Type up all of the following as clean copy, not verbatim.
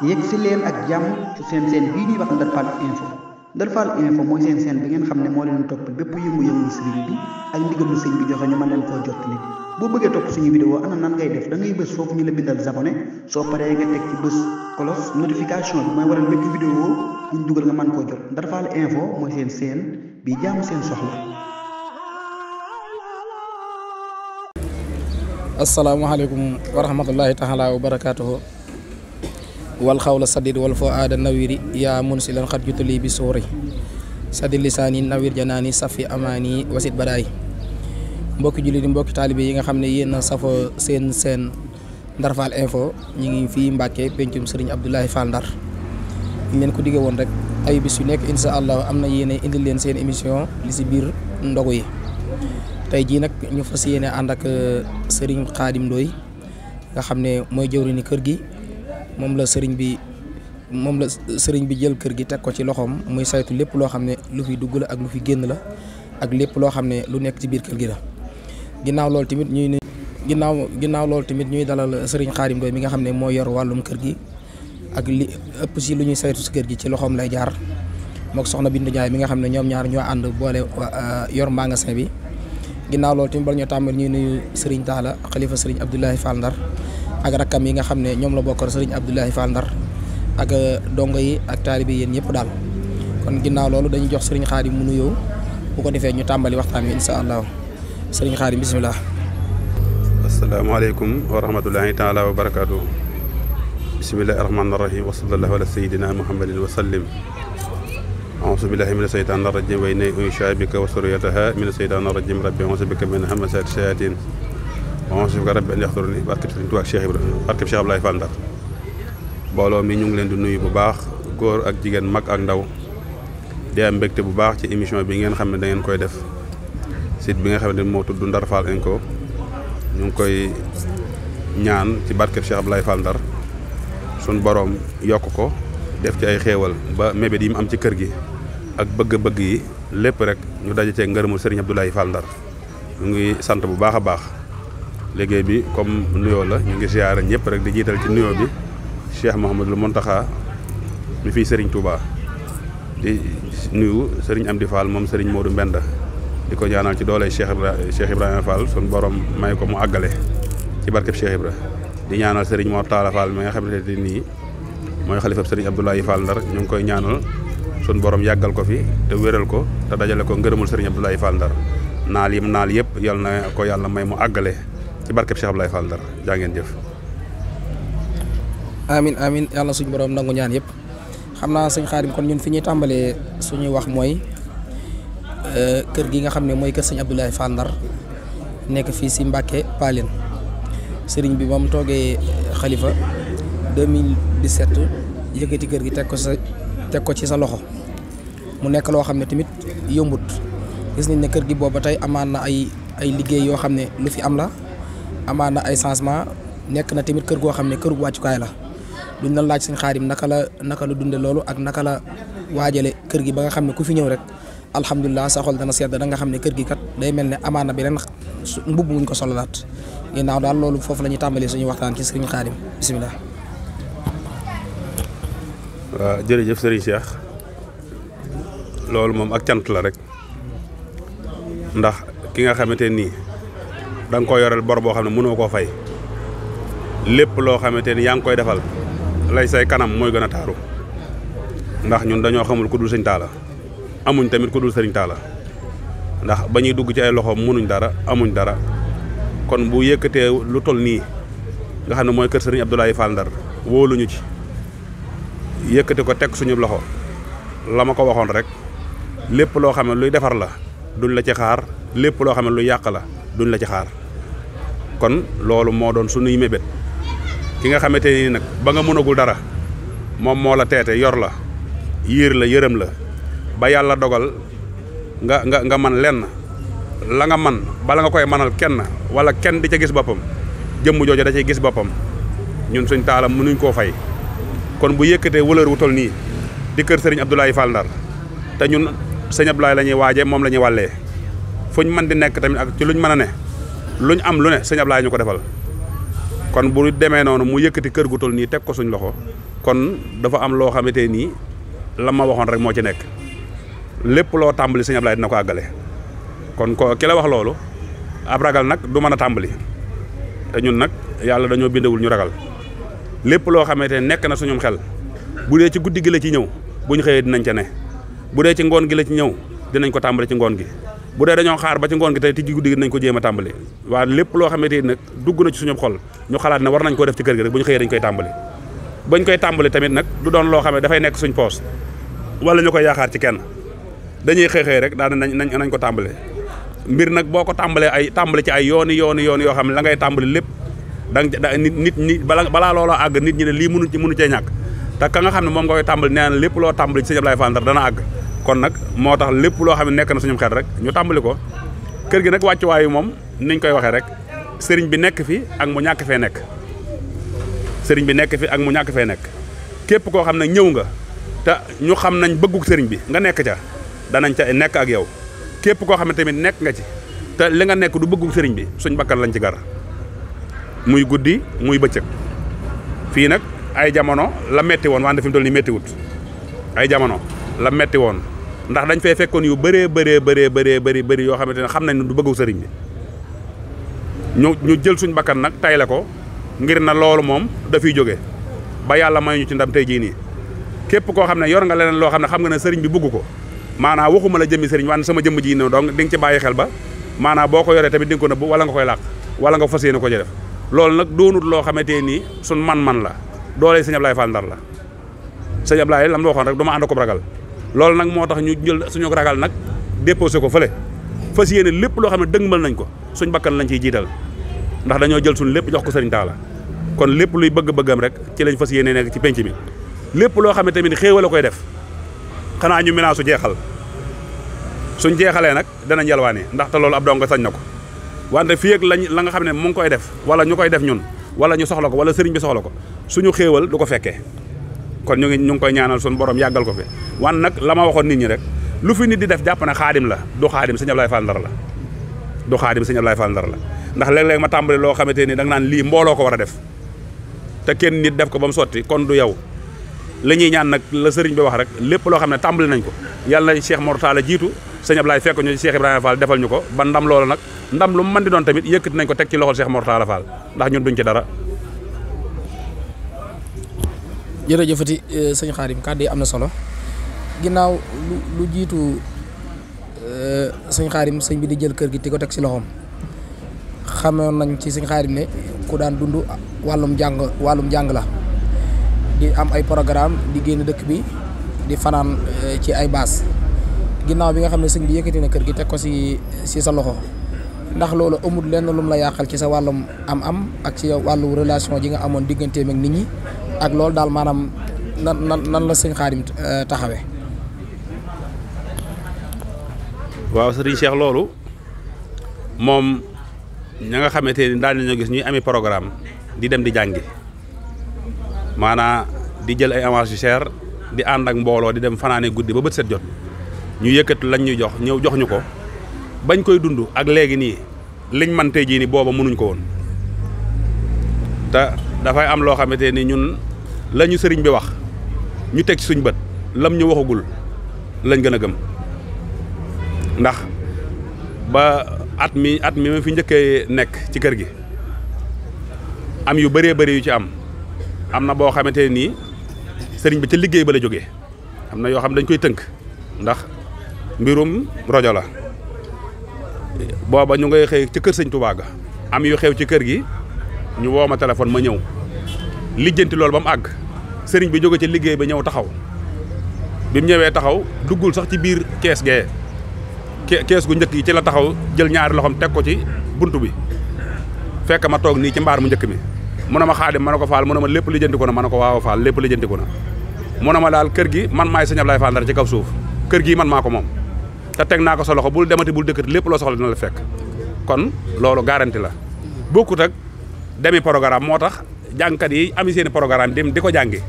yegg si leen ak jàmm ci seen bii ñuy wax Ndar Fall info Ndar Fall info mooy seen bi ngeen xam ne moo leen topp bépp yëngu-yëngu sëriñ bi ak ndigalu sëñ bi joxe ñu mën leen koo jot li boo bëggee topp suñu vidéo ana nan ngay def da ngay bës foofu ñu la bindal abonné soo paree nga teg ci bës cloche notification bi mooy waral bépp vidéo buñ dugal nga mën koo jot Ndar Fall info mooy seen bi jaamu seen soxla. asalaamaaleykum wa rahmatullahi taala wa barakaatuhu wal xawla sadid wal foo aada nawiri yaa mun si lan xat jutali bi suuri sadid lisaani nawir janaani safi amaani wasit badaay mbokki jullit yi mbokki taalibe yi nga xam ne yéen a safo seen Ndar Fall info ñu ngi fii Mbàkke pencum Sëriñ Abdoulaye Fall Ndar ñu leen ko digge woon rek ay bis yu nekk insha allah am na yéene indil leen seen émission li si biir ndogu yi tey jii nag ñu fas yéene ànd ak Serigne Khadim Ndoye nga xam ne mooy jëwriñu kër gi moom la sëriñ bi jël kër gi teg ko ci loxoom muy saytu lépp loo xam ne lu fi dugg la ak lu fi génn la ak lépp loo xam ne lu nekk ci biir kër gi la ginnaaw loolu tamit ñuy dalal Serigne Khadim Ndoye mi nga xam ne moo yor wàllum kër gi ak li ëpp si lu ñuy saytu si kër gi ci loxoom lay jaar mook soxna Bindu Njaay mi nga xam ne ñoom ñaar ñoo ànd boole yor magasin bi ginnaaw loolu tamit bala ñoo tàmbali ñuy nuyu Serigne Talla xalifa Serigne Abdoulaye Fall Ndar ak rakkam yi nga xam ne ñoom la bokkal Serigne Abdoulaye Fall Ndar ak dongo yi ak taalibe yéen ñëpp daal kon ginnaaw loolu dañuy jox Serigne Khadim mu nuyoo bu ko defee ñu tàmbali waxtaan wi insha allah Serigne Khadim bisimilah. asalaamaaleykum wa rahmatullahi taala wa barakaatu. bisimilahi rahmaani rahim wa sallallahu ala sayidina muhammadin wa sallim. auzu billahi mina seytaani rajim wa inni unshi'uha bika wa surriyataha mina seytaani rajim rabbi auzu bika min hamazaati shayaatiin wa auzu bika rabbi an yaxduruni barkeb Sëriñ Tuubaa ak Cheikh Abdoulaye Fall Ndar mbooloo mi ñu ngi leen di nuyu bu baax góor ak jigéen mag ak ndaw di am mbégte bu baax ci émission bi ngeen xam ne da ngeen koy def site bi nga xam ne moo tudd Ndar Fall info ñu ngi koy ñaan ci barkeb Cheikh Abdoulaye Fall Ndar suñ boroom yokk ko def ci ay xéewal ba mébét yi mu am ci kër gi ak bëgg-bëgg yi lépp rek ñu daje cee ngërëmul Serigne Abdoulaye Fall Ndar ñu ngi sant bu baax a baax liggéey bi comme nuyoo la ñu ngi ziyaara ñëpp rek di jiital ci nuyoo bi Cheikh Mouhamadul Mountakha mi fii Serigne Touba di nuyu Serigne Amdi Fall moom Serigne Modou Mbenda di ko ñaanal ci doole Cheikh Ibrahima Fall suñu borom may ko mu àggale ci barkeb Cheikh Ibra di ñaanal Serigne Mor Talla Fall mi nga xamante ne nii mooy xalifab Serigne Abdoulaye Fall Ndar ñu ngi koy ñaanal suñ borom yàggal ko fi te wéral ko te dajale ko ngërëmul Serigne Abdoulaye Fall Ndar naal yëpp yal na ko yàlla may mu àggale ci barkeb Cheikh Abdoulaye Fall Ndar jaa ngeen jëf. amin yàlla suñu borom nangu ñaan yëpp xam naa sëñ Khadim kon ñun fi ñuy tàmbalee suñuy wax mooy kër gi nga xam ne mooy kër sëñ Abdoulaye Fall Ndar nekk fii si Mbàkke Paalin sëriñ bi moom toogee xalifa 2017 yëkkati kër gi teg ko ci sa loxo mu nekk loo xam ne tamit yombut gis nañ ne kër gi booba tey amaan na ay liggéey yoo xam ne lu fi am la amaan na ay changement nekk na tamit kër goo xam ne kër gu wàccukaay la duñ la laaj sëñ Xaadim naka la dunde loolu ak naka la waajale kër gi ba nga xam ne ku fi ñëw rek alhamdulilah sa xol dana sedd da nga xam ne kër gi kat day mel ne amaan na beneen mbubb muñ ko sololaat ginnaaw daal loolu foofu la ñuy tàmbalee suñuy waxtaan ci sëriñ Xaadim bisimilah. waaw jërëjëf Serigne Cheikh loolu moom ak cant la rek ndax ki nga xamante nii da nga ko yoreel bor boo xam ne mënoo koo fay lépp loo xamante ni yaa ngi koy defal lay say kanam mooy gën a taaru ndax ñun dañoo xamul ku dul Sëñ Talla amuñ tamit ku dul Sëriñ Talla ndax ba ñuy dugg ci ay loxoom mënuñ dara amuñ dara kon bu yëkkatee lu toll nii nga xam ne mooy kër Serigne Abdoulaye Fall Ndar wóoluñu ci yëkkati ko teg suñu loxo la ma ko waxoon rek lépp loo xam ne luy defar la duñ la ci xaar lépp loo xam ne luy yàq la duñ la ci xaar kon loolu moo doon suñuy mébét ki nga xamante ni nag ba nga mënagul dara moom moo la teete yor la yiir la yërëm la ba yàlla dogal nga man lenn la nga man bala nga koy manal kenn wala kenn di ca gis boppam jëmm jooju da cay gis boppam ñun Sëñ Talla mënuñ koo fay kon bu yëkkatee wëlër wu tol nii di kër Serigne Abdoulaye Fall Ndar te ñun sëñ Abdoulaye la ñuy waaje moom la ñuy wàllee fuñ mën di nekk tamit ak ci luñ mën a ne luñ am lu ne sëñ Abdoulaye ñu ko defal kon bu demee noonu mu yëkkati kër gu toll nii teg ko suñ loxo kon dafa am loo xamante nii la ma waxoon rek moo ci nekk lépp loo tàmbali sëñ Ablaye dina ko àggale kon ko ki la wax loolu ab ragal nag du mën a tàmbali te ñun nag yàlla dañoo bindewul ñu ragal lépp loo xamante ne nekk na suñum xel bu dee ci guddi gi la ci ñëw bu ñu xëyee dinañ ca ne bu dee ci ngoon gi la ci ñëw dinañ ko tàmbali ci ngoon gi bu dee dañoo xaar ba ci ngoon gi tey ci guddi gi dinañ ko jéem a tàmbali waaye lépp loo xamante ni nag dugg na ci suñu xol ñu xalaat ne war nañ koo def ci kër gi rek bu ñu xëyee dañ koy tàmbali bañ koy tàmbali tamit nag du doon loo xam ne dafay nekk suñ poos wala ñu koy yaakaar ci kenn dañuy xëy rek daal nañ ko tàmbali mbir nag boo ko tàmbalee tàmbali ci ay yooni yoo xam ne la ngay tàmbali lépp da nit ñi balaa looloo àgg nit ñi ne lii mënu cee ñàkk te ka nga xam ne moom nga koy tàmbali nee na lépp loo tàmbali ci sëñ Ablaye Fall Ndar dana àgg kon nag moo tax lépp loo xam ne nekk na suñu xel rek ñu tàmbali ko kër gi nag wàccuwaayu moom niñ koy waxee rek sëriñ bi nekk fi ak mu ñàkk fee nekk sëriñ bi nekk fi ak mu ñàkk fee nekk képp koo xam ne ñëw nga te ñu xam nañ bëgguk sëriñ bi nga nekk ca danañ ca nekk ak yow képp koo xam ne tamit nekk nga ci te li nga nekk du bëgguk sëriñ bi suñ bakkan lañ ci gar muy guddi muy bëccëg fii nag ay jamono la metti woon wante fi mu toll nii metti wut ay jamono la metti woon ndax dañ fay fekkoon yu bëri yoo xamante ne xam nañ ne du bëgguk sëriñ bi ñu jël suñ bakkan nag tay la ko ngir na loolu moom dafiy jóge ba yàlla may ñu ci ndam tey jii nii képp koo xam ne yor nga leneen loo xam ne xam nga ne sëriñ bi bëgg ko maanaam waxuma la jëmmi sëriñ wante sama jëmm ji ne donc di nga ci bàyyi xel ba maanaam boo ko yoree tamit di nga ko nëbb wala nga koy làq wala nga fas yéene ko ci def loolu nag doonut loo xamante nii suñ man-man la doole sëñ Ablaye Fall Ndar la sëñ Ablaye lam waxoon rek dama ànd ko ragal loolu nag moo tax ñu jël suñu ragal nag déposé ko fële fas yéene lépp loo xam ne dëgmal nañ ko suñ bakkan lañ ciy jiital ndax dañoo jël suñ lépp jox ko sëriñ Talla kon lépp luy bëgg-bëggam rek ci lañ fas yéene nekk ci penc mi lépp loo xam ne tamit xéewal a koy def xanaa ñu minaa su jeexal suñ jeexalee nag danañ yalwaane ndaxte loolu ab dong sañ na ko wante fii ak la nga xam ne mu ngi koy def wala ñu koy def ñun wala ñu soxla ko wala sëriñ bi soxla ko suñu xéewal du ko fekkee kon ñu ngi koy ñaanal suñu borom yàggal ko fi wan nag la ma waxoon nit ñi rek lu fi nit di def jàpp ne xaadim la du xaadim sëñ Ablaye Fall Ndar la du xaadim sëñ Ablaye Fall Ndar la ndax léeg-léeg ma tàmbali loo xamante ni da nga naan lii mbooloo ko war a def te kenn nit def ko ba mu sotti kon du yow la ñuy ñaan nag la sëriñ bi wax rek lépp loo xam ne tàmbali nañ ko yàlla na Cheikh Mor Talla jiitu sëñ Ablaye fekk ñu Cheikh Ibrahima Fall defal ñu ko ba ndam loolu nag ndam lu mu mën di doon tamit yëkkati nañ ko teg ci loxol Cheikh Mor Talla Fall ndax ñun duñ ci dara. jërëjëfati sëñ Xaadim kàddu yi am na solo ginnaaw lu jiitu sëñ Xaadim sëñ bi di jël kër gi di ko teg ci loxoom xamoon nañ ci sëñ Xaadim ne ku daan dund wàllum jàng la di am ay programme di génn dëkk bi di fanaan ci ay baas ginnaaw bi nga xam ne sëñ bi yëkkati na kër gi teg ko ci sa loxo ndax loolu amul lenn lum la yàqal ci sa wàllum am ak ci wàllu relation ji nga amoon digganteem ak nit ñi ak loolu daal maanaam nan la sëñ Xaadim taxawee. waaw sëriñ Cheikh loolu moom ña nga xamante ni daal nañoo gis ñuy ami programme di dem di jàngi maanaa di jël ay avance yu cher di ànd ak mbooloo di dem fanaane guddi ba bët set jot ñu yëkkati lañ ñuy jox ñëw jox ñu ko bañ koy dund ak léegi nii liñ man tey jii ni booba mënuñ ko woon te dafay am loo xamante ni ñun la ñu sëriñ bi wax ñu teg ci suñ bët lam ñu waxagul lañ gën a gëm ndax ba at mi ma fi njëkkee nekk ci kër gi am yu bëree bëri yu ci am na boo xamante ne nii sëriñ bi ca liggéey ba la jógee am na yoo xam dañ koy tënk ndax mbirum rajo la booba ñu ngay xëy ci kër sëñ Touba ga am yu xew ci kër gi ñu woo ma téléphone ma ñëw lijjanti loolu ba mu àgg sëriñ bi jóge ci liggéey ba ñëw taxaw bi mu ñëwee taxaw duggul sax ci biir kees gee kees gu njëkk yi ci la taxaw jël ñaari loxoom teg ko ci buntu bi fekk ma toog nii ci mbaar mu njëkk mi mu ne ma Xaadim ma ne ko Fall mu ne ma lépp lijjantiku na ma ne ko waaw Fall lépp lijjantiku na mu ne ma daal kër gi man maay sëñ Ablaye Fall Ndar ci kaw suuf kër gi man maa ko moom te teg naa ko sa loxo bul demati bul dëkkati lépp loo soxla dina la fekk kon loolu garanti la bokkut ak demi programme moo tax jàngkat yi ami seeni programme dem di ko jàngi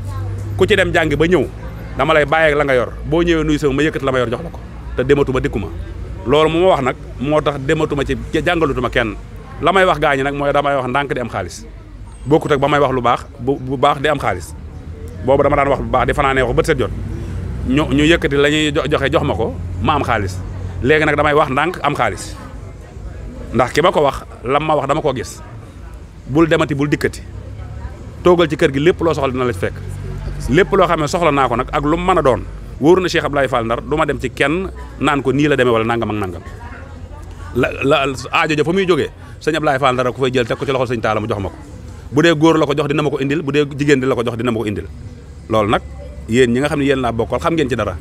ku ci dem jàngi ba ñëw dama lay bàyyeeg la nga yor boo ñëwee nuyu sama ma yëkkati la ma yor jox la ko te dematuma dikkuma loolu mu ma wax nag moo tax dematuma ci jàngalutuma kenn la may wax gaañi nag mooy damay wax ndànk di am xaalis bokkut ak ba may wax lu baax bu baax di am xaalis boobu dama daan wax lu baax di fanaanee wax bët set jot ñu yëkkati la ñuy joxe jox ma ko ma am xaalis léegi nag damay wax ndànk am xaalis ndax ki ma ko wax lam ma wax dama koo gis bul demati bul dikkati toogal ci kër gi lépp loo soxla dina la ci fekk lépp loo xam ne soxla naa ko nag ak lu mu mën a doon wóoru na Cheikh Abdoulaye Fall Ndar du ma dem ci kenn naan ko nii la demee wala nangam ak nangam la aajo ja fa muy jógee sëñ Abdoulaye Fall Ndar ku fay jël teg ko ci loxol sëñ Talla mu jox ma ko bu dee góor la ko jox dina ma ko indil bu dee jigéen di la ko jox dina ma ko indil loolu nag yéen ñi nga xam ne yéen laa bokkal xam ngeen ci dara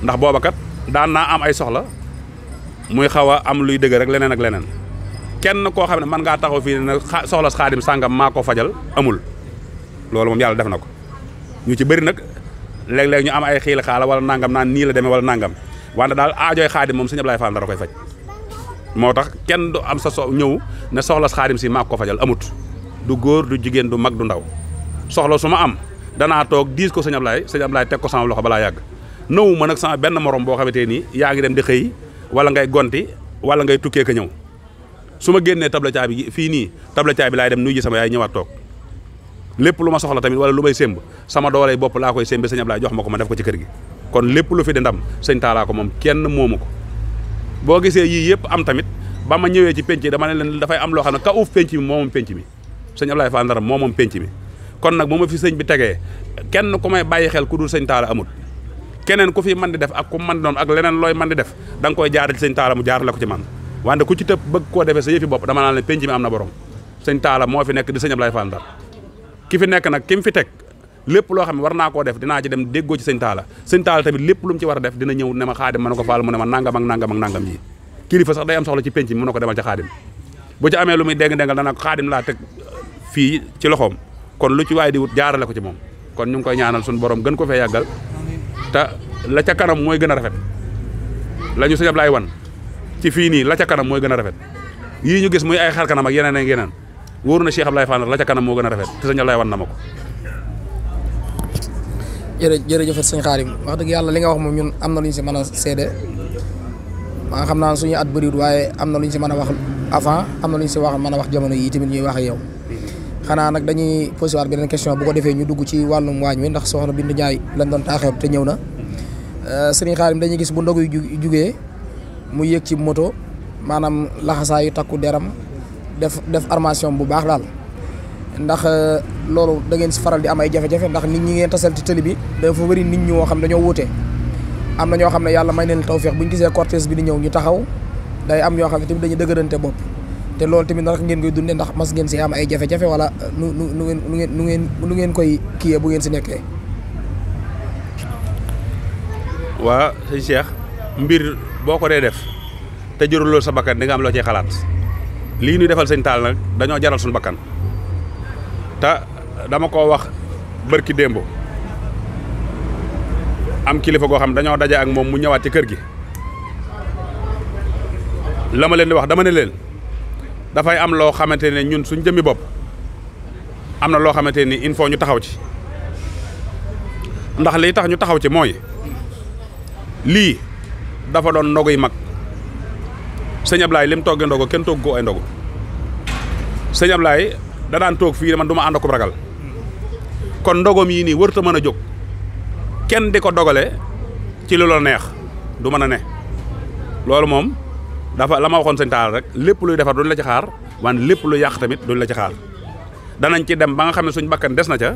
ndax booba kat daan naa am ay soxla muy xaw a am luy dëgg rek leneen ak leneen kenn koo xam ne man ngaa taxaw fii ne soxla xaadim sàngam maa ko fajal amul loolu moom yàlla def na ko ñu ci bëri nag léeg-léeg ñu am ay xiili xaala wala nangam naan nii la demee wala nangam wante daal aajooy xaadim moom sëñ Abdoulaye Fall Ndar koy faj moo tax kenn du am sa ñëw ne soxla xaadim si maa ko fajal amut du góor du jigéen du mag du ndaw soxla su ma am danaa toog diis ko sëñ Abdoulaye teg ko sama loxo balaa yàgg nëwu ma nag sama benn morom boo xamante nii yaa ngi dem di xëy wala ngay gonti wala ngay tukkee ka ñëw su ma génnee table caabi fii nii table caabi laay dem nuyu ji sama yaay ñëwaat toog lépp lu ma soxla tamit wala lu may sémb sama dooley bopp laa koy sémbi sëñ Abdoulaye jox ma ko ma def ko ci kër gi kon lépp lu fi di ndam sëñ Talla ko moom kenn moomu ko boo gisee yii yëpp am tamit ba ma ñëwee ci penc dama ne leen dafay am loo xam ne ka uuf penc mi moomoom penc mi sëñ Abdoulaye Fall Ndar moomoom penc mi kon nag bu ma fi sëñ bi tegee kenn ku may bàyyi xel ku dul sëñ Talla amul keneen ku fi mën di def ak ku mën di doon ak leneen looy mën di def da nga koy jaarale ci sëñ Talla mu jaarale ko ci man wante ku ci tëb bëgg koo defee sa yëfi bopp dama naan leen penc mi am na borom sëñ Talla moo fi nekk di sëñ Abdoulaye Fall Ndar ki fi nekk nag ki mu fi teg lépp loo xam ne war naa koo def dinaa ci dem déggoo ci sëñ Talla tamit lépp lu mu ci war a def dina ñëw ne ma xaadim ma ne ko faal mu ne ma nangam ak nangam ak nangam yi kilifa sax day am soxla ci penc mi mu ne ko demal ca xaadim bu ci amee lu muy dégg-déngal dana ko xaadim laa teg fii ci loxoom kon lu ci waay di wut jaarale ko ci moom kon ñu ngi koy ñaanal suñu borom gën ko fee yàggal te la ca kanam mooy gën a rafet la ñu sëñ Ablaye wan ci fii nii la ca kanam mooy gën a rafet yii ñu gis muy ay xar kanam ak yeneen ak yeneen wóoru na Cheikh Abdoulaye Fall la ca kanam moo gën a rafet te sëñ Ablaye wan na ma ko. jërëjëf sëñ Xaadim wax dëgg yàlla li nga wax moom ñun am na lu ñu si mën a seede maa xam naa suñu at bëriwul waaye am na lu ñu si mën a wax avant am na lu ñu si wax mën a wax jamono yii tamit ñuy wax ak yow xanaa nag dañuy posé waat beneen question bu ko defee ñu dugg ci wàllum waañ wi ndax soxna Bintu Njaay lañ doon taaxeeb te ñëw na sëriñ Xaadim dañuy gis bu ndog yu jugee mu yéeg ci moto maanaam laxasaa yu takku deram def armation bu baax daal ndax loolu da ngeen si faral di am ay jafe-jafe ndax nit ñi ngeen tasal ci tëli bi dafa bëri nit ñi woo xam dañoo wuute am na ñoo xam ne yàlla may neen tawfeex bu ñu gisee cortège bi di ñëw ñu taxaw day am ñoo xam ne tamit dañuy dëgërante bopp te loolu tamit ndax ngeen koy dundee ndax mas ngeen si am ay jafe-jafe wala nu ngeen koy kiyee bu ngeen si nekkee. waa sëñ Cheikh mbir boo ko dee def te jërul loolu sa bakkan di nga am loo ciy xalaat lii ñuy defal sëñ Talla nag dañoo jaral suñu bakkan te dama koo wax bërki démb am kilifa goo xam dañoo daje ak moom mu ñëwaat ci kër gi la ma leen di wax dama ne leen dafay am loo xamante ne ñun suñ jëmmi bopp am na loo xamante ni il faut ñu taxaw ci ndax liy tax ñu taxaw ci mooy lii dafa doon ndogu yi mag sëñ Ablaye lim toggee ndogu kenn togg ko ay ndogu sëñ Ablaye da daan toog fii man du ma ànd ak ragal kon ndogom yii nii wërta mën a jóg kenn di ko dogale ci lu la neex du mën a ne loolu moom dafa la ma waxoon sëñ Talla rek lépp luy defar duñ la ci xaar wante lépp lu yàq tamit duñ la ci xaar danañ ci dem ba nga xam ne suñ bakkan des na ca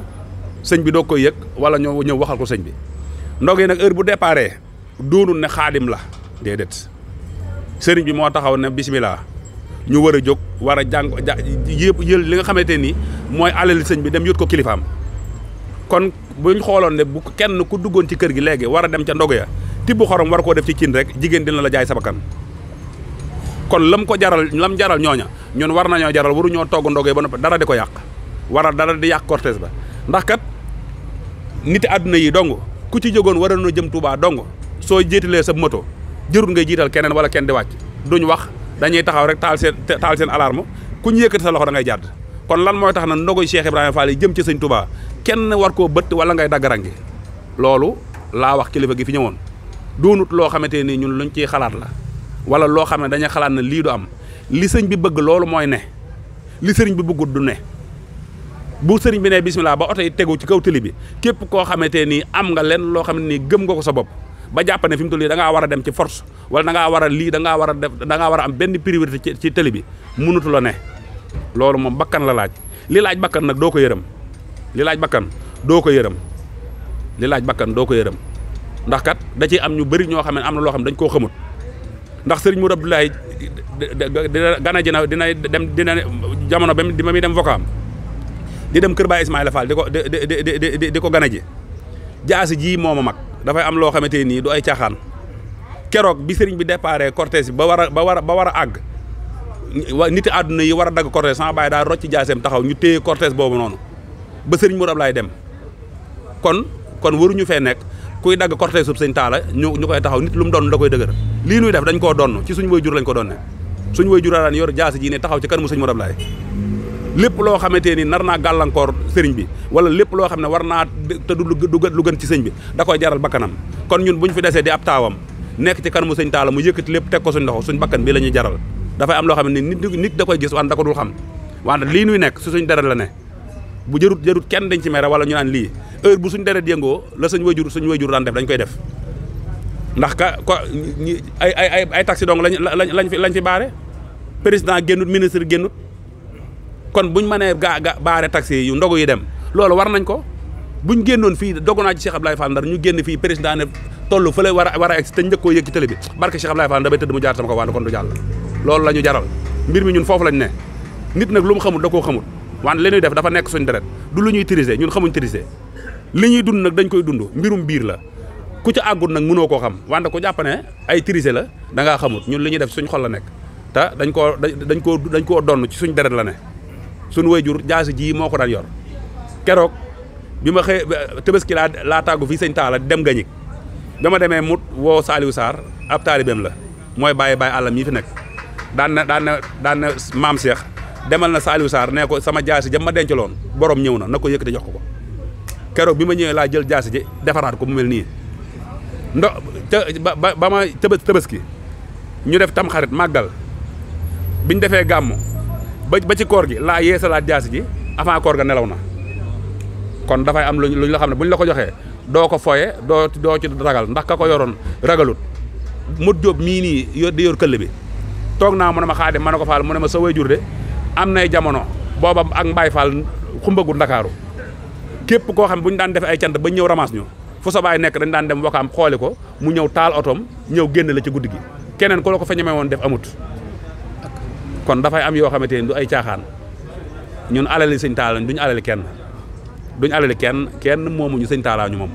sëñ bi doog koy yëg wala ñoo ñëw waxal ko sëñ bi ndog yi nag heure bu déparé doonul ne xaadim la déedéet sëriñ bi moo taxaw ne bismillah ñu war a jóg war a jàng yëpp yël li nga xamante ni mooy alali sëñ bi dem yót ko kilifaam kon buñ xooloon ne bu kenn ku duggoon ci kër gi léegi war a dem ca ndogu ya tibb xorom war koo def ci cin rek jigéen dina la jaay sa bakkan kon lam jaral ñooña ñun war nañoo jaral waruñoo togg ndogu ba noppi dara di ko yàq war a dara di yàq cortège ba ndax kat niti àdduna yi dong ku ci jógoon war a noo jëm Touba dong soo jiitalee sa moto jërul ngay jiital keneen wala kenn di wàcc duñ wax dañuy taxaw rek taal seen alarme ku ñu yëkkati sa loxo da ngay jàdd kon lan mooy tax na ndogoy Cheikh Ibrahima Fall yi jëm ci sëñ Touba kenn war koo bëtt wala ngay daggarangi loolu laa wax kilifa gi fi ñëwoon doonut loo xamante ni ñun luñ ciy xalaat la wala loo xam ne dañuy xalaat ne lii du am li sëñ bi bëgg loolu mooy ne li sëriñ bi bëggut du ne bu sëriñ bi ne bismillah ba oto yi tegu ci kaw tëli bi képp koo xamante nii am nga leen loo xam ne nii gëm nga ko sa bopp ba jàpp ne fi mu toll nii da ngaa war a dem ci force wala da ngaa war a lii da ngaa war a def da ngaa war a am benn priorité ci tëli bi mënutu la ne loolu moom bakkan la laaj li laaj bakkan nag doo ko yërëm li laaj bakkan doo ko yërëm li laaj bakkan doo ko yërëm ndax kat da ciy am ñu bëri ñoo xam ne am na loo xam ne dañ koo xamut ndax sëriñ Mourou Abdoulaye gana ji na dina jamono ba muy dem vokaam di dem kër Baye Ismaïla Fall di ko gana ji jaasi ji mooma mag dafay am loo xamante nii du ay caaxaan keroog bi sëriñ bi déparé cortège bi ba war a àgg niti àdduna yi war a dagg cortège sama baay daa rocc jaaseem taxaw ñu téye cortège boobu noonu ba sëriñ Mourou Abdoulaye dem kon waruñu fee nekk kuy dagg cortège sub sëñ Talla ñu koy taxaw nit lu mu doon da koy dëgër lii nuy def dañ koo donn ci suñu waajur lañ ko doonne suñu waajur daan yor jaasi ji ne taxaw ci kanamu sëñ Mourou Abdoulaye lépp loo xamante ni nar naa gàllankoor sëriñ bi wala lépp loo xam ne war naa te du lu gën ci sëñ bi da koy jaral bakkanam kon ñun buñ fi desee di ab taawam nekk ci kanamu sëñ Talla mu yëkkati lépp teg ko suñ loxo suñ bakkan bi la ñuy jaral dafay am loo xam ne nit da koy gis wante da ko dul xam wante lii nuy nekk su suñ deret la ne bu jërut kenn dañ ci mere wala ñu naan lii heure bu suñ deret yëngoo la suñ wayjur daan def dañ koy def ndax ay taxi dong lañ fi baare président génnut ministre génnut kon buñ mënee baare taxi yu ndogu yi dem loolu war nañ ko buñ génnoon fii dogu naa ci Cheikh Abdoulaye Fall Ndar ñu génn fii président ne toll fële war a egg te njëkk koo yëg ci télé bi barke Cheikh Abdoulaye Fall Ndar bay tëdd mu jaar sama ko wante kon du jàll loolu la ñu jaral mbir mi ñun foofu lañ ne nit nag lu mu xamul da koo xamul wante li ñuy def dafa nekk suñ deret du lu ñuy triser ñun xamuñ triser li ñuy dund nag dañ koy dund mbirum biir la ku ca àggut nag mënoo koo xam wante ku jàpp ne ay triser la da ngaa xamut ñun li ñuy def suñ xol la nekk te dañ koo donn ci suñ deret la ne suñ wayjur jaasi ji moo ko daan yor keroog bi ma xëy Tabaski laa tàggu fii sëñ Talla dem gañik dama demee mut woo Saliou Sarr ab taalibeem la mooy bàyyi àllam yi fi nekk daan na maam Cheikh demal na Saliou Sarr nee ko sama jaasi jam ma dencaloon borom ñëw na ko yëkkati jox ko keroog bi ma ñëwee laa jël jaasi ji defaraat ko mu mel nii ba ma Tabaski ñu def tamxarit màggal biñ defee gàmmu ba ci koor gi laa yeesalaat jaasi ji avant koor ga nelaw na kon dafay am luñ la xam ne buñ la ko joxee doo ko foye doo ci ragal ndax ka ko yoroon ragalut mut jóob mii nii di yor këll bi toog naa mu ne ma Xaadim ma ne ko Fall mu ne ma sa waajur de am nay jamono booba ak Mbaye Fall xumbagu Ndakaaru képp koo xam bu ñu daan defee ay cant ba ñëw ramas ñu fu sa baay nekk dañ daan dem wakaam xooli ko mu ñëw taal otoom ñëw génn la ci guddi gi keneen ku la ko fa ñemee woon def amut kon dafay am yoo xamante ni du ay caaxaan ñun alali sëñ Talla duñu alali kenn moomuñu sëñ Talla ñu moom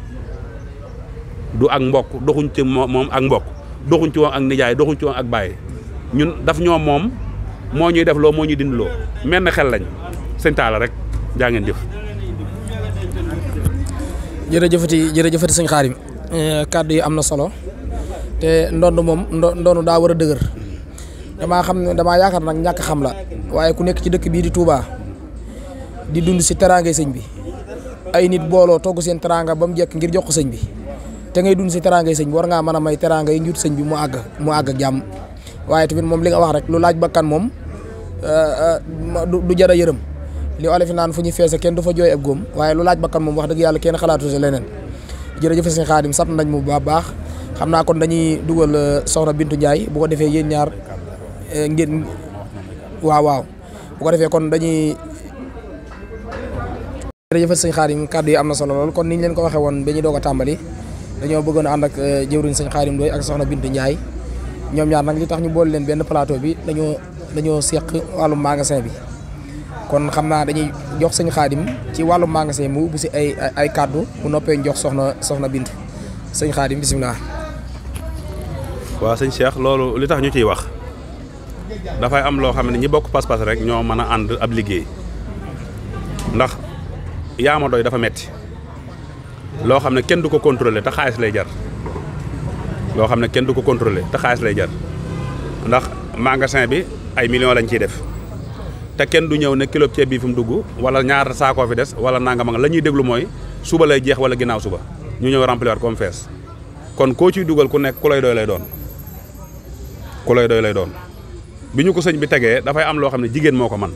du ak mbokk doxuñ ci moom ak mbokk doxuñ ci woon ak nijaay doxuñ ci woon ak baay ñun daf ñoo moom moo ñuy def loo moo ñuy dindi loo mel na xel lañ sëñ Talla rek jaa ngeen jëf. jërëjëfati sëñ Xaadim kàddu yi am na solo te ndond daa war a dëgër damaa yaakaar nag ñàkk xam la waaye ku nekk ci dëkk bii di Touba di dund si teraangay sëñ bi ay nit booloo togg seen teraanga ba mu jekk ngir jox ko sëñ bi te ngay dund si teraangay sëñ bi war ngaa mën a may teraanga yi njut sëñ bi mu àgg ak jàmm waaye tamit moom li nga wax rek lu laaj bakkan moom du jar a yërëm li olof yi naan fu ñu feese kenn du fa jooy ab góom waaye lu laaj bakkan moom wax dëgg yàlla kenn xalaatu si leneen jërëjëf sëñ Xaadim sant nañ mu baax xam naa kon dañuy dugal soxna Bintu Ndiaye bu ko defee yéen ñaar ngeen waaw bu ko defee kon dañuy jërëjëf sëñ Xaadim kàddu yi am na solo lool kon niñ leen ko waxee woon ba ñu doog a tàmbali dañoo bëggoon a ànd ak jëwriñ sëñ Xaadim Ndoye ak soxna Bintu Ndiaye ñoom ñaar nag li tax ñu boole leen benn plateau bi dañoo seq wàllum magasin bi kon xam naa dañuy jox sëñ Xaadim ci wàllum magasin mu ubbi si ay kàddu bu noppee jox soxna Bintu sëñ Xaadim bisimilah. waaw sëñ Cheikh loolu li tax ñu ciy wax dafay am loo xam ne ñi bokk pas-pas rek ñoo mën a ànd ab liggéey ndax yaa ma doy dafa metti loo xam ne kenn du ko contrôler te xaalis lay jar ndax magasin bi ay millions lañ ciy def te kenn du ñëw ne kilo ceeb bi fu mu dugg wala ñaar saakoo fi des wala nangam la ñuy déglu mooy suba lay jeex wala ginnaaw suba ñu ñëw remplir comme fees kon koo ciy dugal ku nekk ku lay doy lay doon bi ñu ko sëñ bi tegee dafay am loo xam ne jigéen moo ko man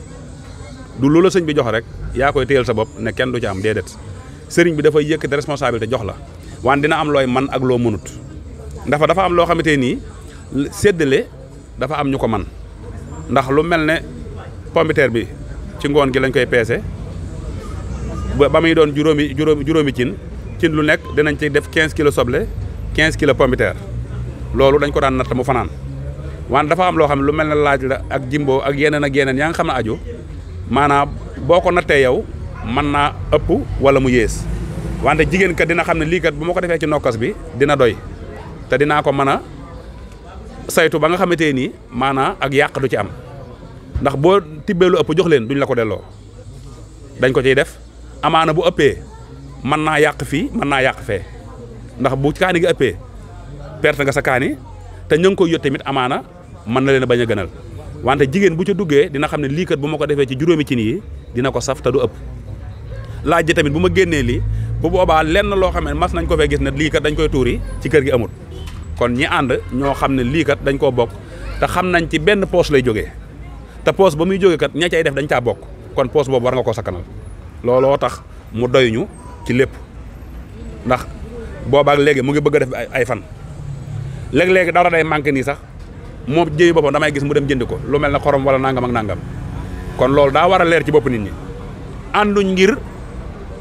du loola sëñ bi jox rek yaa koy téyel sa bopp ne kenn du ci am déedéet sëriñ bi dafay yëkkati responsabilité jox la waan dina am looy man ak loo mënut dafa am loo xamante nii séddale dafa am ñu ko man ndax lu mel ne pombiteer bi ci ngoon gi lañ koy peese ba muy doon juróomi cin lu nekk dinañ ci def 15 kilos soble 15 kilos pombiteer loolu dañ ko daan natt mu fanaan wante dafa am loo xam ne lu mel ne laaj la ak jimbo ak yeneen yaa nga xam ne aju maanaam boo ko nattee yow mën naa ëpp wala mu yées wante jigéen kat dina xam ne lii kat bu ma ko defee ci nokkas bi dina doy te dinaa ko mën a saytu ba nga xamante nii maanaam ak yàq du ci am ndax boo tibbee lu ëpp jox leen duñ la ko delloo dañ ko ciy def amaana bu ëppee mën naa yàq fii mën naa yàq fee ndax bu kaani gi ëppee perte nga sa kaani te ñu ngi koy yot tamit amaana mën na leen a bañ a gënal wante jigéen bu ca duggee dina xam ne lii kat bu ma ko defee ci juróomi cin yi dina ko saf te du ëpp laaj ji tamit bu ma génnee lii bu boobaa lenn loo xam ne mas nañ ko fee gis ne lii kat dañ koy tuuri ci kër gi amut kon ñi ànd ñoo xam ne lii kat dañ koo bokk te xam nañ ci benn poos lay jógee te poos ba muy jógee kat ña cay def dañ caa bokk kon poos boobu war nga koo sakkanal looloo tax mu doyuñu ci lépp ndax boobaak léegi mu ngi bëgg a def ay fan léeg-léegi dara day manqué nii sax moom jëmi boppam damay gis mu dem jënd ko lu mel ne xorom wala nangam ak nangam kon loolu daa war a leer ci bopp nit ñi ànduñ ngir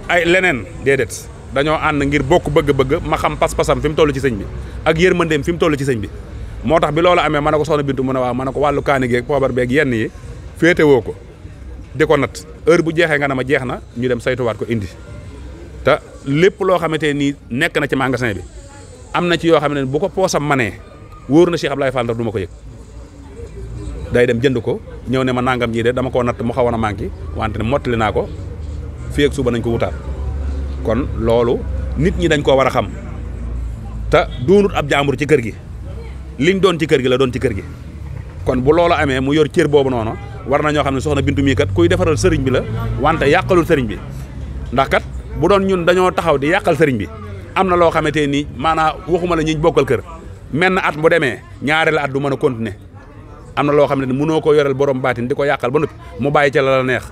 ay leneen déedéet dañoo ànd ngir bokk bëgg-bëgg ma xam pas-pasam fi mu toll ci sëñ bi ak yërmandeem fi mu toll ci sëñ bi moo tax bi loolu amee ma ne ko soxna Bintu mu ne waaw ma ne ko wàllu kaani geeg poobar beeg yenn yi féetewoo ko di ko nat heure bu jeexee nga ne ma jeex na ñu dem saytuwaat ko indi te lépp loo xamante nii nekk na ci magasin bi am na ci yoo xam ne bu ko poosam manee wóor na Cheikh Abdoulaye Fall ndax du ma ko yëg day dem jënd ko ñëw ne ma nangam ñii de dama koo natt mu xawoon a manqué wante ne mottali naa ko fii ak suba nañ ko wutaat kon loolu nit ñi dañ koo war a xam te doonut ab jaambur ci kër gi liñ doon ci kër gi la doon ci kër gi kon bu loolu amee mu yor cër boobu noonu war na ñoo xam ne soxna Bintu mii kat kuy defaral sëriñ bi la wante yàqalul sëriñ bi ndax kat bu doon ñun dañoo taxaw di yàqal sëriñ bi am na loo xamante ni maanaam waxuma la ñi bokkal kër menn at mu demee ñaareelu at du mën a continuer am na loo xam ne mënoo ko yoreel borom baatin di ko yàqal ba noppi mu bàyyi ca la neex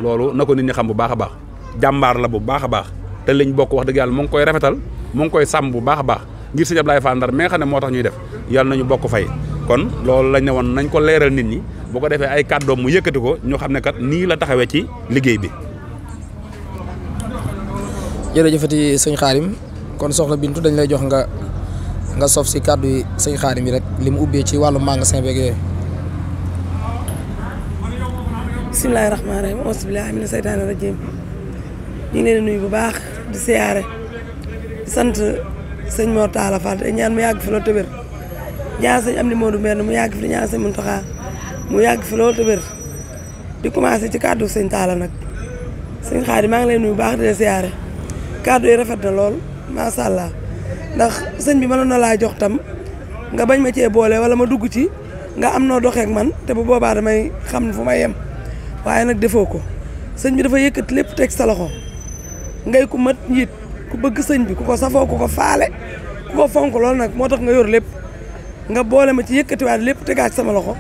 loolu na ko nit ñi xam bu baax a baax jàmbaar la bu baax a baax te liñ bokk wax dëgg yàlla mu ngi koy rafetal mu ngi koy sàmm bu baax a baax ngir sëñ Abdoulaye Fall Ndar mi nga xam ne moo tax ñuy def yàlla nañu bokk fay kon loolu lañ ne woon nañ ko leeral nit ñi bu ko defee ay kàddoom mu yëkkati ko ñu xam ne kat nii la taxawee ci liggéey bi. jërëjëfati sëñ Xaadim kon soxna Bintu dañ lay jox nga sof si kàddu yi sëñ Xaadim yi rek li mu ubbee ci wàllu magasin beeg yooyu. bismillaahi rahmaani rahiim auzu billaahi mina seytaani rajiim ñu ngi leen di nuyu bu baax di siyaare di sant sëñ Mor Talla Fall te ñaan mu yàgg fi loolu te wér ñaan sëñ Amdi Modou Mbène mu yàgg fi di ñaan sëñ Muntaxa mu yàgg fi loolu te wér di commencé ci kàddu sëñ Talla nag sëñ Xaadim maa ngi leen nuyu bu baax di leen siyaare kàddu yi rafet na lool macha allah ndax sëñ bi mënoon na laa jox tam nga bañ ma cee boole wala ma dugg ci nga am noo doxeek man te bu boobaa damay xam fu may yem waaye nag defoo ko sëñ bi dafa yëkkati lépp teg sa loxo ngay ku mat njiit ku bëgg sëñ bi ku ko safoo ku ko faale ku ko fonk loolu nag moo tax nga yor lépp nga boole ma ci yëkkatiwaat lépp tegaat sama loxo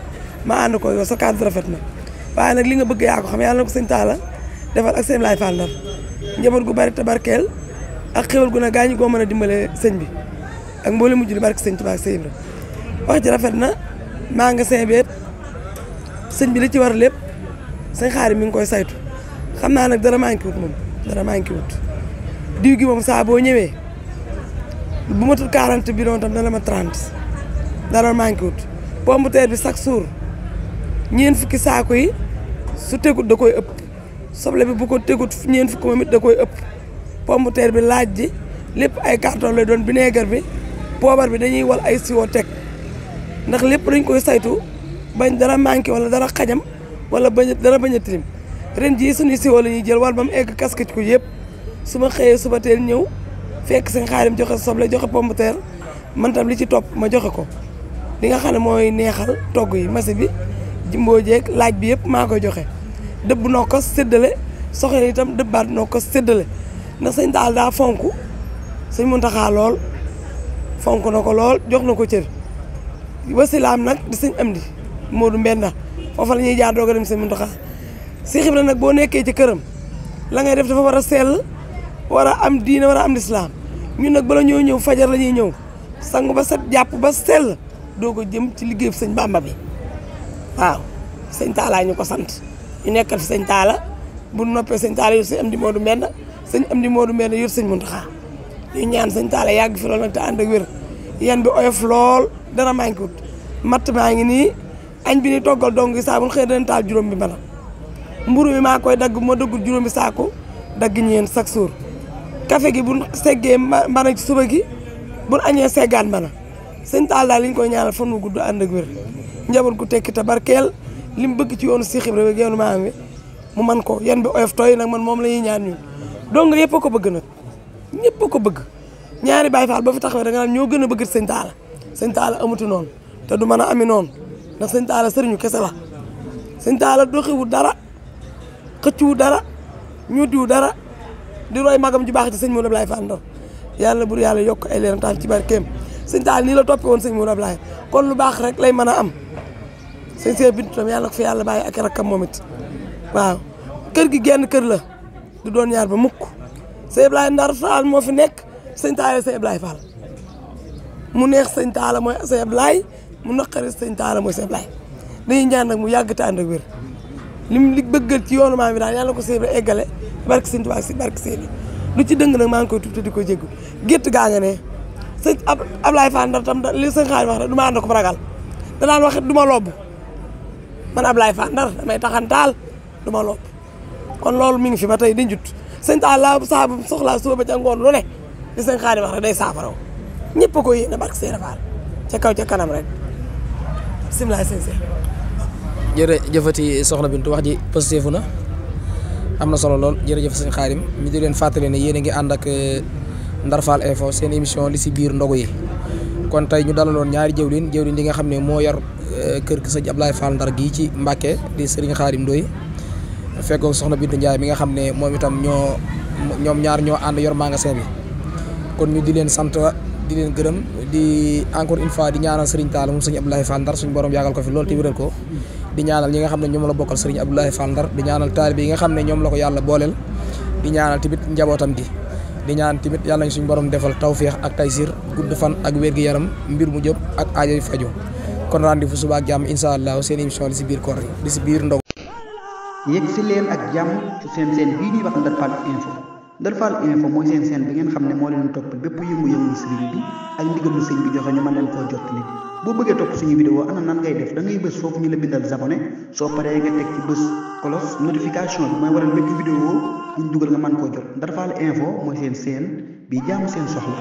ma ànd ko yow sa kàddu rafet na waaye nag li nga bëgg yaa ko xam yàlla na ko sëñ Talla defal ak sëñ Abdoulaye Fall Ndar njaboot gu bari te barkeel ak xéwal gu na gaañu goo mën a dimbale sëñ bi ak mboole mujj di barke sëñ Tuubaa ak sëñ Ibra wax ji rafet na maa nga sëñ beet sëñ bi li ci war lépp sëñ Xaadim mi ngi koy saytu xam naa nag dara manqué wut moom dara manqué wut diw gi moom saa boo ñëwee bu matul 40 bi doon tam dana ma 30 dara manqué wut pomme de terre bi chaque jour ñeent fukki saako yi su tegut da koy ëpp soble bi bu ko tegut ñeent fukki moom it da koy ëpp pomme de terre bi laaj ji lépp ay carton lay doon vinaigre bi poobar bi dañuy wal ay siwo teg ndax lépp dañ koy saytu bañ dara manqué wala dara xajam wala dara bañ a tilim ren jii suñuy siwo la ñuy jël wal ba mu egg casquette ko yëpp su ma xëyee suba teel ñëw fekk sëñ Xaadim joxe soble joxe pomme de terre man tam li ci topp ma joxe ko li nga xam ne mooy neexal togg yi masi bi jimboo jeeg laaj bi yëpp maa koy joxe dëbb noo ko séddale soxla itam dëbbaat noo ko séddale ndax sëñ Talla daa fonk sëñ Muntaxa lool fonk na ko lool jox na ko cër wasilaam nag di sëñ Amdi Modou Mbène foofa la ñuy jaar doog a dem sëñ Muntaxa Cheikh Ibra nag boo nekkee ci këram la ngay def dafa war a sell war a am diine war a am lislaam ñun nag bala ñoo ñëw fajar la ñuy ñëw sangu ba set jàpp ba sell doo ko jëm ci liggéey sëñ Bamba bi waaw sëñ Talla ñu ko sant ñu nekkal fi sëñ Talla bu noppee sëñ Talla yor sëñ Amdi Modou Mbenda sëñ Amdi Modou Mbenda yor sëñ Muntaxa ñu ñaan sëñ Talla yàgg fi lool nag te ànd ak wér yan bi oyof lool dara manqué wut matt maa ngi nii añ bi ni toggal dong gi saa bu xëy dana taal juróom bi mbana mburu mi maa koy dagg ma dëggul juróomi saako dagg ñeen chaque jour café gi bu seggee mbana ci suba gi bu añee seggaan mbana sëñ Talla daal li ñu koy ñaanal fan wu gudd ànd ak wér njaboot gu tekki te barkeel li mu bëgg ci yoonu Cheikh Ibra ak yoonu maam wi mu man ko yan bi oyof tooy nag man moom la ñuy ñaan ñun dong nga yëpp a ko bëgg nag ñëpp a ko bëgg ñaari Baay Faal ba fi taxawee da nga naan ñoo gën a bëgg sëñ Talla amuti noonu te du mën a ami noonu ndax sëñ Talla sëriñu kese la sëñ Talla doxiwu dara xëccuwu dara ñuutiwu dara di roy magam ju baax ci sëñ Modou Ablaye Fall Ndar yàlla bur yàlla yokk ay leeram taam ci barkeem sëñ Talla nii la toppee woon sëñ Modou Ablaye kon lu baax rek lay mën a am sëñ Cheikh Bintou tam yàlla ko fi yàlla bàyyi ak rakkam moom it waaw kër gi genn kër la du doon ñaar ba mukk sëñ Ablaye Ndar Fall moo fi nekk sëñ Talla sëñ Ablaye Fall mu neex sëñ Talla mooy sëñ Ablaye mu naqari sëñ Talla mooy sëñ Ablaye dañuy ñaan nag mu yàgg te ànd ak wér lim li bëggal ci yoonu maam bi daal yàlla ko sëñ Ablaye eggale barke sëñ Tuubaa si barke sëñ bi lu ci dëng nag maa ngi koy tuub te di ko jéggu gétt gaa nga ne sëñ Ablaye Fall Ndar tam li sëñ Xaadim wax rek du ma ànd ko ragal da daan wax du ma lobb man Ablaye Fall Ndar damay taxantaal du ma lobb kon loolu mi ngi fi ba tey di jut sëñ Talla saa bu soxlaa suba ba ca ngoon lu ne li sëñ Xaadim wax rek day saafaraw ñëpp a ko yéene barke Sëñ Fall ca kaw ca kanam rek bisimilah sëñ Seex jërëjëfati soxna Bintu wax ji positif na am na solo lool jërëjëf sëñ Xaadim ñu di leen fàttali ne yéen a ngi ànd ak Ndar Fall Info seen émission li si biir ndogu yi kon tey ñu dalaloon ñaari jëwlin yi nga xam ne moo yor kër sëñ Ablaye Fall Ndar gii ci Mbàkke di Serigne Xaadim Ndoye fekkoo soxna Bintu Ndiaye mi nga xam ne moom itam ñoom ñaar ñoo ànd yor magasin bi kon ñu di leen sant di leen gërëm di encore une fois di ñaanal Serigne Talla moom sëñ Abdoulaye Fall Ndar suñu borom yàggal ko fi loolu te wéral ko di ñaanal ñi nga xam ne ñoom la bokkal Serigne Abdoulaye Fall Ndar di ñaanal taalibe yi nga xam ne ñoom la ko yàlla booleel di ñaanal tamit njabootam gi di ñaan tamit yàlla ñu suñu borom defal tawféex ak taysir gudd fan ak wér-gu-yaram mbir mu jëm ak aajo faju kon rendez-vous suba ak jàmm incha allah seen émission li si biir koor li si biir ndog yegg si leen ak jàmm ci seen bii ñuy wax Ndar Fall Info Ndar Fall Info mooy seen bi ngeen xam ne moo leen topp bépp yëngu-yëngu sëriñ bi ak ndigalu sëñ bi joxe ñu mën leen koo jot nit boo bëggee topp suñu vidéo ana nan ngay def da ngay bës foofu ñu la bindal abonné soo paree nga teg ci bës cloche notification bi mooy waral bépp vidéo buñ dugal nga mën koo jot Ndar Fall Info mooy seen bi jaamu seen soxla